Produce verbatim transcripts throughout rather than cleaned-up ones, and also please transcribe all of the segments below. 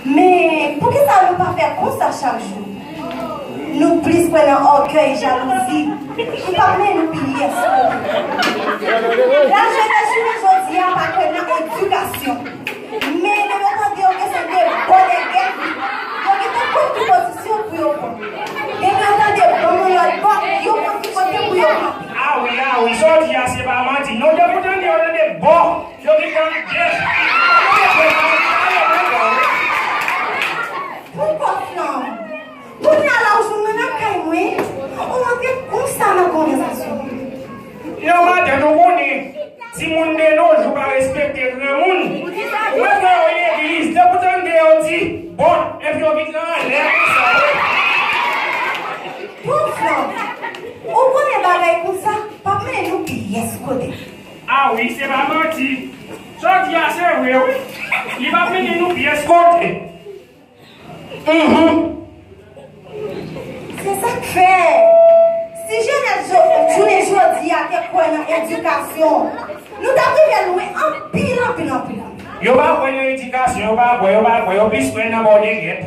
Men poukisa nou pa fè konsa chak jou? Nou plis kwè nan ògèy, jalouzi. M p ap mennen nou pyès kote. Lajè de jounen jodi a pa kwè nan edikasyon. Men lè yo tande yo gen se de bò nègèt, yo gentan konn ki pozisyon pou yo pran. Depi yo tande bon yon lòt bò, yo konn ki kote pou yo kanpe. A wi, a wi, sa w di a se pa manti. Non, depi w tande yo tande bò, yo gentan dèf. Poukò flanm? Kounye a la ou jwenn mwen nan kay mwen, ou antre konsa nan konvèsasyon. Yon maten nou konnen, timoun de nos jours pa respekte granmoun. Ou wè granmoun legliz, depi w tande yo di, bon, epi yo vin nan anlè konsa. Bon flanm, ou konnen bagay konsa p ap mennen nou pyès kote. A wi, se pa manti. Sa w di a se vre wi. Li p ap mennen nou pyès kote. Mhm. Se sa k fè, si jenès jo-, jounen jodi a te kwè nan edikasyon, nou t ap rive lwen anpil, anpil, anpil, anpil. Yo pa kwè nan edikasyon, yo pa kwè, yo pa kwè, yo plis kwè nan bò nègèt.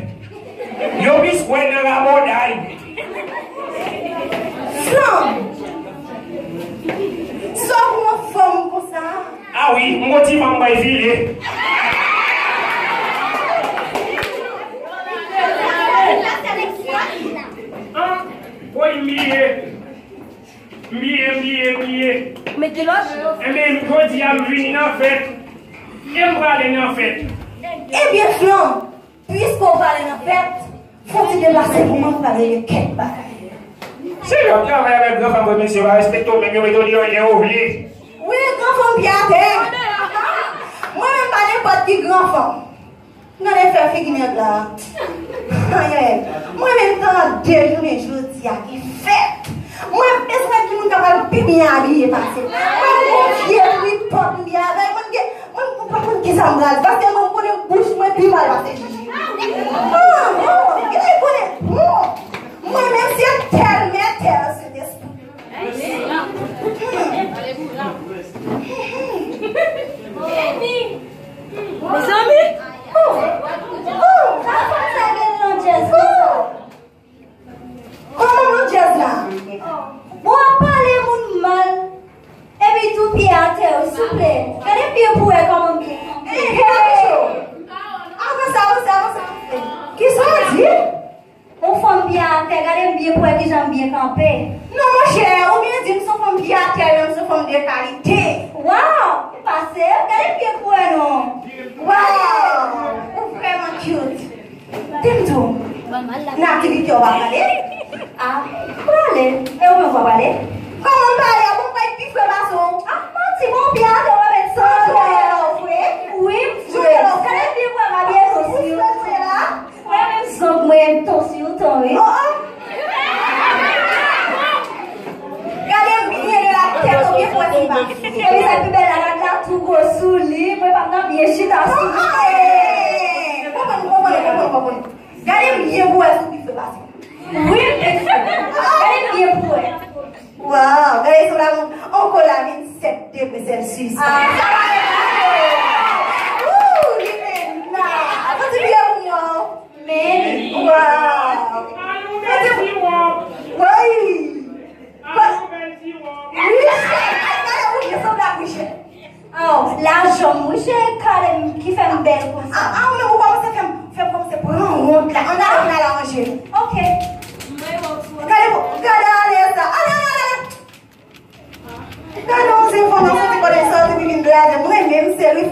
Yo plis kwè nan rabòday. Flanm! Sa w pou yon fanm konsa? A wi, m gon ti fanm bay file. An, woy, m bliye. M bliye, m bliye, m bliye. Met de lòt. Ebyen, jodi a m vin nan fèt. E m prale nan fèt. Ebyen, flanm, piske w prale nan fèt, fò w ti deplase pou mwen, m prale regle kèk bagay. Se lè w ap travay avèk gran fanm vre, mesye yo pa respekte w, menm yo mete w deyò lè yo vle. Wi, gran fanm pye atè. Mwen menm pa nenpòt ki gran fanm. Gade fè figi nèg la. Ayayay. Mwen menm tande jounen jodi a gen fèt. Mwen bezwen ki moun k ap al pi byen abiye pase m. Mwen gon vye tripòt m byen avè l. Mwen gen, mwen, mwen pa konn kisa m pral di. Paske mwen konnen bouch mwen pi mal pase Jiji. Oh, oh, gade konnen. Oh. Mwen menm se tèl men tèl Sentespri. Mezanmi! Oh! Oh! Sa fanm sa gen nan djèz konsa? Kòman nan djèz la? Bon, w ap pale moun mal, epi tou pye atè, wi, souple. Gade pye pou wè kòman m byen kanpe. Avanse, avanse, avanse. Kisa w di? Yon fanm byen atè, gade m byen pou wè kijan m byen kanpe. Non, monchè, ou byen di m se yon fanm byen atè, men m se yon fanm de kalite. Waw, pase, gade m byen pou wè non. Waw, ou vrèman cute. Di m tou, nan aktivite w pa prale? A, prale. E ou menm ou pa prale? Kòman m pale a? Bon, m kwè pi fre pase w. A, manti, bon, byen atè, w ap met san. Ou fre? Wi, m fre. Gade m byen pou wè m abiye konsi. Ou fre, ou fre la? Mwen menm zong mwen m ton sou yon ton wi. Oh, oh. Gade m byen de la tèt o pye pou wè si m pa fre. Epi sa k pi bèl la, gad la tou gwo sou li, mwen pa t nan byen chita sou li. Oh, oh, eh. Konprann, konprann, konprann, konprann. Gade m byen pou wè si w pi fre pase m. Wi, m pi fre. Gade m byen pou wè. Waw, gade sa la, on, on kola vennsèt degre Celsius. Ah. Woo, li pena. Fò ti byen pou mwen. Men. Waw. Fò ti, woy. Fò, Michel, ay, gade ou byen sanble ak Michel. Aw, lajan m, wi, cheri, kale m, ki fè m bèl konsa. A, a, ou menm, ou kòmanse fè m, fè m kòmanse pran wont la. Ann ale, ann ale aranje nou. Ok. Gade, gade ale sa. Ale, ale, ale, ale. Gade yon zen fanm nan soti kote l soti, li vin blaze. Mwen menm, se li.